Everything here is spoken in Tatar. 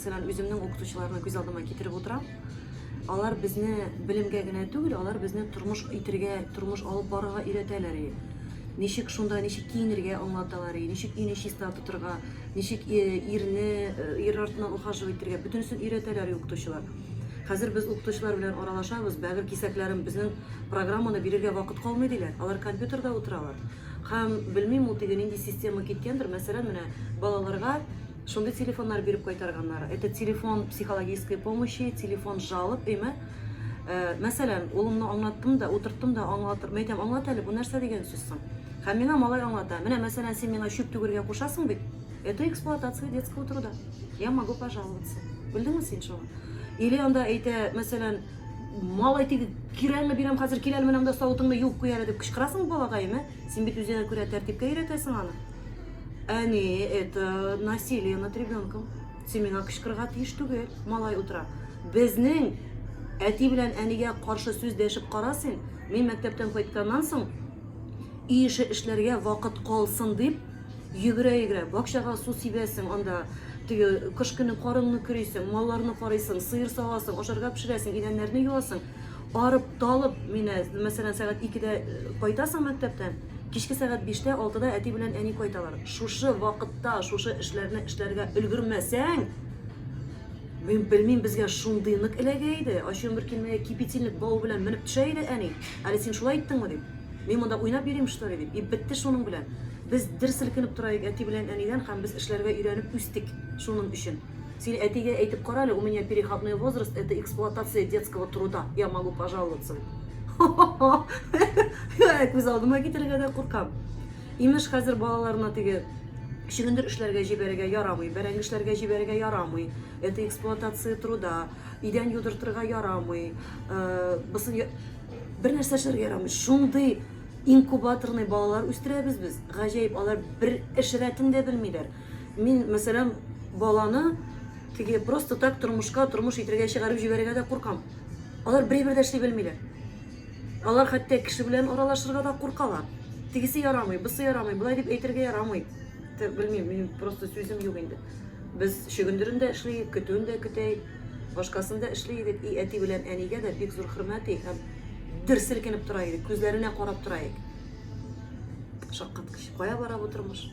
Мәсәлән, үземнең укытучыларны күз алдыма китереп утырам. Алар безне белемгә генә түгел, алар безне тормыш итергә, тормыш алып барырга өйрәтәләр. Ничек шунда, ничек киенергә аңлаталар, ничек өйне чиста тотырга, ничек ирне, ир артыннан ухаживать итергә, бөтенесен өйрәтәләр укытучылар. Хәзер без укытучылар белән аралашабыз, бәгырь кисәкләрем, безнең программаны бирергә вакыт калмый диләр. Алар компьютерда утыралар. Һәм белмим, ул теге нинди система киткәндер, мәсәлән, менә балаларга Шундый телефоннар биреп кайтарганнар. Это телефон психологической помощи, телефон жалоб, әйме? Э, мәсәлән, улымны аңлаттым да, утырттым да, аңлатыр. Мәйтәм, аңлат әле, бу нәрсә дигән сүз соң? Һәм миңа малай аңлата. Менә, мәсәлән, син миңа чүп түгергә кушасың бит. Это эксплуатация детского труда. Я могу пожаловаться. Белдеңме син шуны? Или анда әйтә, мәсәлән, малай теге кирәңне бирәм хәзер, кил әле менә монда савытыңны юып куй әле дип кычкырасың балага, әйме? Син бит үзеңә күрә тәртипкә өйрәтәсең аны. Әни, это насилие над ребенком. Син миңа кычкырырга тиеш түгел, малай утыра. Безнең әти белән әнигә каршы сүз дәшеп кара син. Мин мәктәптән кайтканнан соң өй эше эшләргә вакыт калсын дип йөгерә-йөгерә бакчага су сибәсең анда теге кыш көне карыңны көрисең, малларны карыйсың, сыер савасың, ашарга пешерәсең, идәннәрне юасың. Арып, талып, менә, мәсәлән, сәгать икедә кайтасың мәктәптән, кичке сәгать биштә, алтыда әти белән әни кайталар. Шушы вакытта, шушы эшләрне эшләргә өлгермәсәң, мин белмим, безгә шундый нык эләгә иде. Ачуым бер килмәгә кипятильник бавы белән менеп төшә иде әни. Әле син шулай иттеңме дип. Мин монда уйнап йөрим, что ли дип. И бетте шуның белән. Без дер селкенеп тора идек әти белән әнидән һәм без эшләргә өйрәнеп үстек шуның өчен. Син әтигә әйтеп кара әле, у меня переходной возраст, это эксплуатация детского труда, я могу пожаловаться. Күз алдыма китерергә дә куркам. Имеш, хәзер балаларны теге чөгендер эшләргә җибәрергә ярамый, бәрәңге эшләргә җибәрергә ярамый. Это эксплуатация труда. Идән юдыртырга ярамый. Э, бысын бер нәрсә эшләргә ярамый. Шундый инкубаторный балалар үстерәбез без. Гаҗәеп, алар бер эш рәтен дә белмиләр. Мин, мәсәлән, баланы теге просто так тормышка, тормыш итергә чыгарып җибәрергә дә куркам. Алар бер дә эшли белмиләр. Алар хәтта кеше белән аралашырга да куркалар. Тегесе ярамый, бусы ярамый, болай дип әйтергә ярамый. Белмим, минем просто сүзем юк инде. Без чөгендерен дә эшли, көтүен дә көтәйек, башкасын да эшли идек. И әти белән әнигә дә бик зур хөрмәт һәм дер селкенеп тора идек, күзләренә карап тора идек. Шаккаткыч. Кая бара бу тормыш?